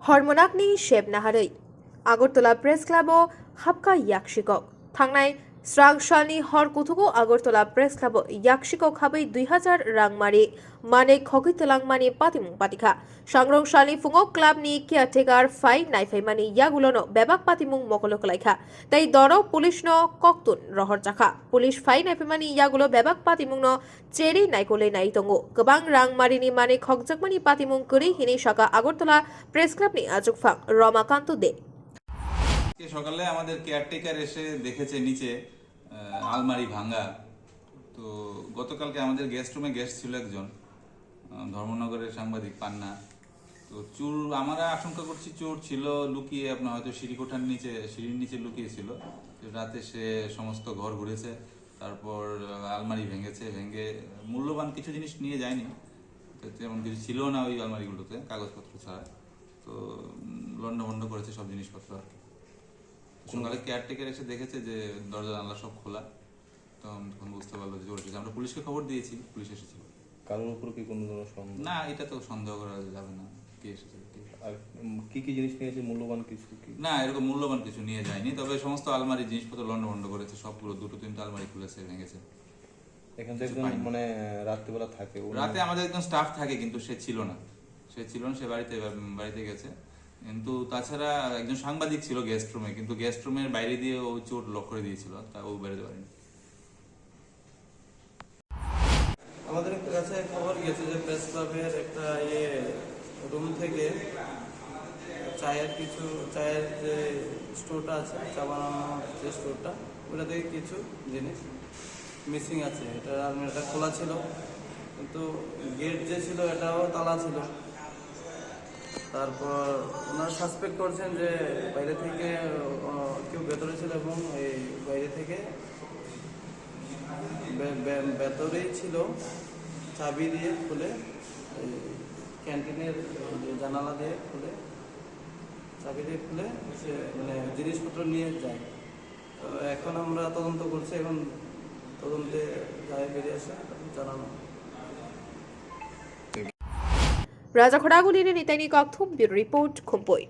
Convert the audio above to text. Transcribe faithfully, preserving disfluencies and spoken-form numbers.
Hormonakni sep naharwi Agartala Press Club-o hapkha yaksikok. Thangnai srang salni hor kuthugo Agartala Press Club-o yaksikok habwi dui hajar rangmari manwi khogwi twlangmani patimung patikha. Sangrong salni phungo club-ni caretaker phai naiphaimani yagulono bebak patimung mokolo kwlaikha, tei doro police-no koktun rohorjakha. Police phai naiphaimani yagulo bebak patimungno cherwi naikolwi nai tongo. Kwbang rang marini manwi khokjakmani patimung kwrwi hinwi saka Agartala Press Club-ni achukphang Ramakanto De. আজকে সকালে আমাদের কেয়ারটেকার এসে দেখেছে নিচে, আহ, আলমারি ভাঙা। তো গতকালকে আমাদের গেস্ট রুমে গেস্ট ছিল একজন, আহ, ধর্মনগরের সাংবাদিক পান্না। তো চোর, আমরা আশঙ্কা করছি চোর ছিল লুকিয়ে আপনার হয়তো সিঁড়িকোঠার নিচে, সিঁড়ির নিচে লুকিয়ে ছিল। তো রাতে সে সমস্ত ঘর ঘুরেছে, তারপর, আহ, আলমারি ভেঙেছে, ভেঙে মূল্যবান কিছু জিনিস নিয়ে যায়নি। তো তেমন কিছু ছিল না ওই আলমারিগুলোতে, কাগজপত্র ছাড়া। তো, উম, লণ্ডভণ্ড করেছে সব জিনিসপত্র আর কি। সকালে কেয়ারটেকার এসে দেখেছে যে দরজা জানালা সব খোলা। তো আমি তখন বুঝতে পারলো যে চোর এসেছে। আমরা পুলিশকে খবর দিয়েছি, পুলিশ এসেছিল। কারোর উপর কি কোনো ধরনের সন্দেহ? না, এটা তো সন্দেহ করা যাবে না, কে এসেছে, কে। আর, উম, কি কি জিনিস নিয়ে এসে, মূল্যবান কিছু কি? না, এরকম মূল্যবান কিছু নিয়ে যায়নি, তবে সমস্ত আলমারির জিনিসপত্র লণ্ডভণ্ড করেছে, সবগুলো দুটো তিনটা আলমারি খুলেছে, ভেঙেছে। এখানে তো কিছু একজন পাইনি। মানে রাত্রিবেলা থাকে, উনি রাতে আমাদের একজন স্টাফ থাকে, কিন্তু সে ছিল না, সে ছিল না, সে বাড়িতে, বাড়িতে গেছে। কিন্তু তাছাড়া একজন সাংবাদিক ছিল গেস্ট রুমে, কিন্তু গেস্ট রুমের বাইরে দিয়ে ও চোর লক করে দিয়েছিল, তা ও বেরোতে পারেনি। আমাদের কাছে খবর গেছে যে প্রেস ক্লাবের একটা ইয়ে রুম থেকে চায়ের কিছু, চায়ের যে স্টোরটা আছে, চা বানানোর যে স্টোরটা, ওটা থেকে কিছু জিনিস মিসিং আছে। এটা আলমারিটা খোলা ছিল, কিন্তু গেট যে ছিল এটাও তালা ছিল। তারপর ওনারা সাসপেক্ট করছেন যে বাইরে থেকে, আহ, কেউ ভেতরে ছিল এবং এই বাইরে থেকে বে-, বে-, ভেতরেই ছিল, চাবি দিয়ে খুলে, এই ক্যান্টিনের জানালা দিয়ে খুলে, চাবি দিয়ে খুলে সে মানে জিনিসপত্র নিয়ে যায়। তো এখন আমরা তদন্ত করছি, এখন তদন্তে যাই বেরিয়ে আসে তখন জানানো হবে। Raja Khoraguli ni Nitaini Kokthum, Bureau Report, Khumpui.